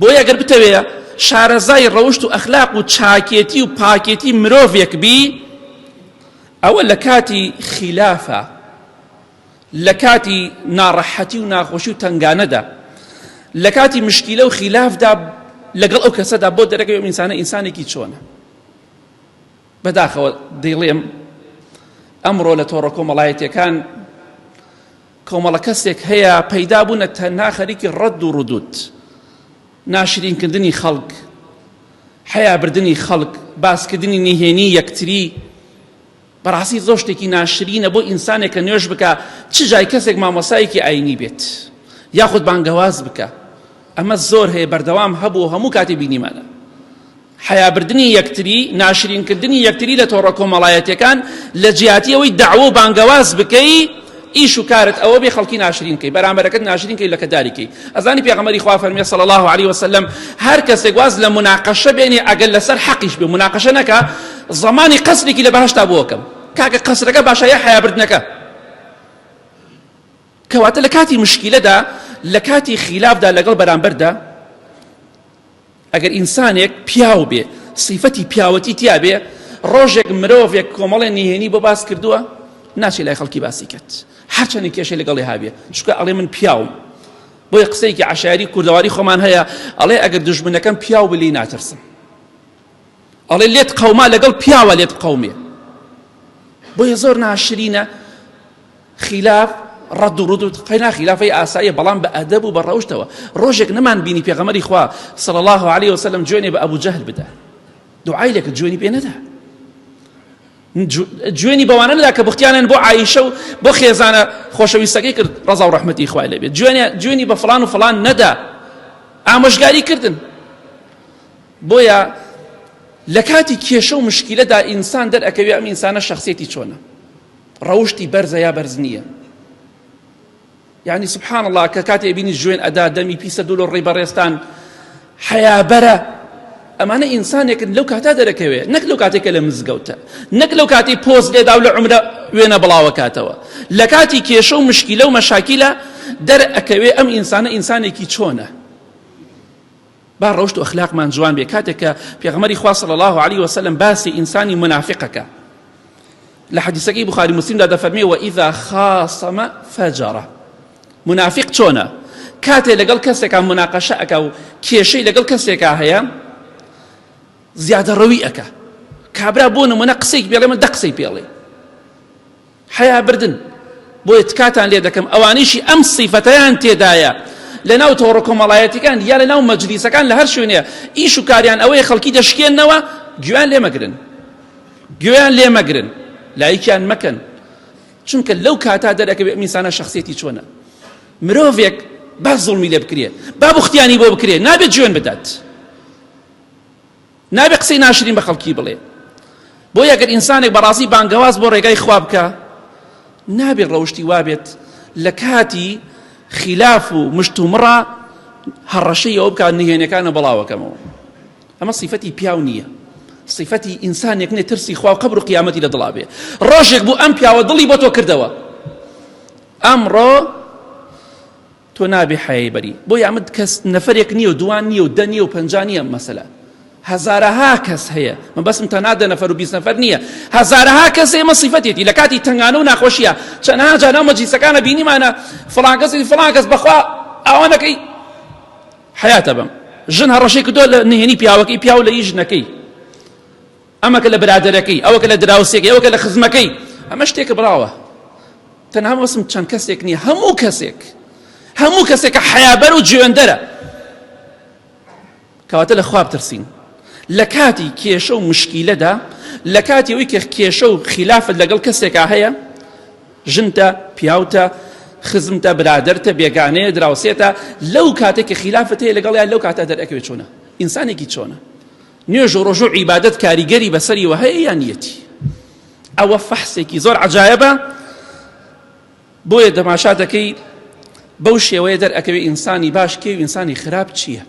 بۆیە ئەگەر بتەوێ شارەزای ڕەوشت و ئەخلاق و چاکێتی و پاکێتی مرۆڤێک بی ئەوە لە کاتی خیلافە لە کاتی ناڕەحەتی و ناخۆشی و تنگانەدا لە کاتی مشکیلە و خیلافدا لەگەڵ ئەو کەسەدا بۆ دەرەکەی ئەو ئینسانە ئینسانێکی چۆنە بەداخەوە دەیڵێم ئەمڕۆ لە تۆڕە کۆمەڵایەتیەکان کۆمەڵە کەسێک هەیە پەیدا بوونە تەنها خەریکی ڕەد و ڕدود ناشرینکردنی خەڵک حەیابردنی خەڵک باسکردنی نهێنی یەکتری بەڕاستی زۆر شتێکی ناشرینە بۆ ئینسانێک کە نوێژ بکە چ جای کەسێک مامۆسایەکی ئاینی بێت یاخود بانگەواز بکە ئەمە زۆر هەیە بەردەوام هەبوو هەموو کاتی بینیمانە حەیابردنی یەکتری، ناشرینکردنی یەکتری لە تۆڕە کۆمەڵایەتیەکان، لە جیاتی ئەوەی دەعوە و بانگەواز بکەی، ئیش و کارت ئەوە بێ خەڵکی ناشرین کەی، بەرامبەرەکەت ناشرین کەی، لەکەداری کەی. ئەزانی پێغەمبەری خوا فەرمیە صلی اللە علیە وسلم، هەر کەسێک واز لە موناقەشە بێنێ ئەگەر لەسەر حەقیش بێ موناقەشە نەکا، زەمانی قەسرێکی لە بەهەشتا بۆ ئەکەم. کاکە قەسرەکە باشە یا حەیابردنەکە؟ کەواتە لە کاتی مشکیلەدا، لە کاتی خیلافدا لەگەڵ بەرامبەردا، ئەگەر ئینسانێک پیاو بێ سیفەتی پیاوەتی تیا بێ ڕۆژێک مرۆڤێک کۆمەڵێ نهێنی بۆ باس کردووە ناچێ لای خەڵکی باسی کەت هەرچەندی کێشەی لەگەڵی هابێ چونکە ئەڵێ من پیاوم بۆیە قسەیەکی عەشایری کوردەواری خۆمان هەیە ئەڵێ ئەگەر دوژمنەکەم پیاو بلی ناترسم ئەڵێ لێت قەوما لەگەڵ پیاوە لێت بقەومێ بۆیە زۆر ناشرینە خیلاف ڕەد و ڕدود قەینا خیلافەی ئاساییە بەڵام بە ئەدەب و بە ڕەوشتەوە ڕۆژێک نەمان بینی پێغەمبەری خوا صلی الله علیه وسلم جوێنێ بە ئەبو جەهل بدا دوعای لێکرد جوێنی پێ نەدا جوێنی بەوانە نەدا کە بختیانیان بۆ عایشە و بۆ خێزانە خۆشەویستەکەی کرد ڕەزا و ڕەحمەتی خوای لێبێت جوێنی بە فڵان و فڵان نەدا ئامۆژگاری کردن بۆیە لە کاتی کێشە و مشکیلەدا ئینسان دەرئەکەوێ ئەم ئینسانە شخصیەتی چۆنە ڕەوشتی بەرزە یا بەرز نییە یعنی سبحان الله کە کاتێ بینی جوێن ئەدا دەمی پیسە دوو لە ڕێی بەڕێزتان حەیابەرە ئەمانە ئینسانێکن لەو کاتا دەرەکەوێ نەک لەو کاتێک کە لە مزگەوتە نەک لەو کاتی پۆز لێدا و لە عمرە وێنە بڵاوەکاتەوە لە کاتی کێشە و مشکیلە و مەشاکیلە دەرئەکەوێ ئەم ئینسانە ئینسانێکی چۆنە با ڕەوشت و ئەخلاقمان جوان بێ کاتێک کە پێغەمبەری خوا صلی الله علیه وسلم باسی ئینسانی منافقەکە لە حەدیسەکەی بخاری مسلمدا دەفەرمێ وئیذا خاصم فجر منافق چۆنە کاتێ لەگەڵ کەسێکا مناقەشە ئەکا و کێشەی لەگەڵ کەسێکا هەیە زیادەڕەوی ئەکا کابرا بۆ نمونە قسەیەک پێڵێ من دە قسەی پێڵێ حەیا بردن بۆیە تکاتان لێ دەکەم ئەوانەیشی ئەم سیفەتەیان تێدایە لەناو تۆڕە کۆمەڵایەتیەکان یا لەناو مەجلیسەکان لە هەر شوێنێ ئیش و کاریان ئەوەیە خەڵکی دەشکێنەوە گوێیان لێ مەگرن گوێیان لێ مەگرن لایکیان مەکەن چونکە لەو کاتا دەرەکەوێ ئەم ئینسانە شخصیەتی چۆنە مرۆڤێک با زوڵمی لێ بکرێ با بوختیانی بۆ بکرێ نابێت جوێن بدات نابێ قسەی ناشرین بە خەڵکی بڵێ بۆیە ئەگەر ئینسانێک بەڕاستی بانگەواز بۆ ڕێگای خوا بکە نابێ ڕەوشتی وابێت لە کاتی خیلاف و مشتومڕا هەڕەشەی ئەوە بکات نهێنەکانە بڵاوەکەمەوە ئەمە سیفەتی پیاو نییە سیفەتی ئینسانێک نیە ترسی خوا و قەبر و قیامەتی لە دڵا بێ ڕۆژێک بوو ئەم پیاوە دڵی بۆ تۆ کردەوە ئەمڕۆ تۆ نابێ حەیای بەری بۆیە ئەمە کەس نەفەرێک نییە و دوان نییە و دە نییە و پەنجا نییە ئەم مەسەلە هەزارەها کەس هەیە مەبەستم تەنها دە نەفەر و 20 نەفەر نییە هەزارەها کەس هەیە ئەمە سیفەتێتی لە کاتی تەنگانە و ناخۆشیە چەندەها جار ناو مەجلیسەکانە بینیمانە فڵان کەس فڵان کەس بەخوا ئاوا نەکەی حەیاتە بەم ژن هەڕەشەی کردووە لە نهێنی پیاوەکەی پیاو لە ئی ژنەکەی ئەمەکە لە برادەرەکەی ئەوەکە لە دراوسێکەی ئەوەکە لە خزمەکەی ئەمە شتێکە بڵاوە تەنها مەبەستم چەند کەسێک نییە هەموو کەسێک هەموو کەسێکە حەیابەر و جوێندەرە کەواتە لە خوا بترسین لە کاتی کێشە و مشکیلەدا لە کاتی ئەوی کە کێشە و خلافت لەگەڵ کەسێکا هەیە ژنتە پیاوتە خزمتە برادەرتە بێگانەیە دراوسێتە لەو کاتێک کە خلافت هەیە لەگەڵیان لەو کاتە دەرئەکەوێت چۆنە ئینسانێکی چۆنە نوێژ و ڕۆژوو عیبادەت کاریگەری بەسەریوە هەیە یان نیەتی ئەوە فەحسێکی زۆر عجایبە بۆیە دەماشا دەکەی بەو شێوەیە دەرئەکەوێ ئینسانی باش کێ و ئینسانی خراپ چییە؟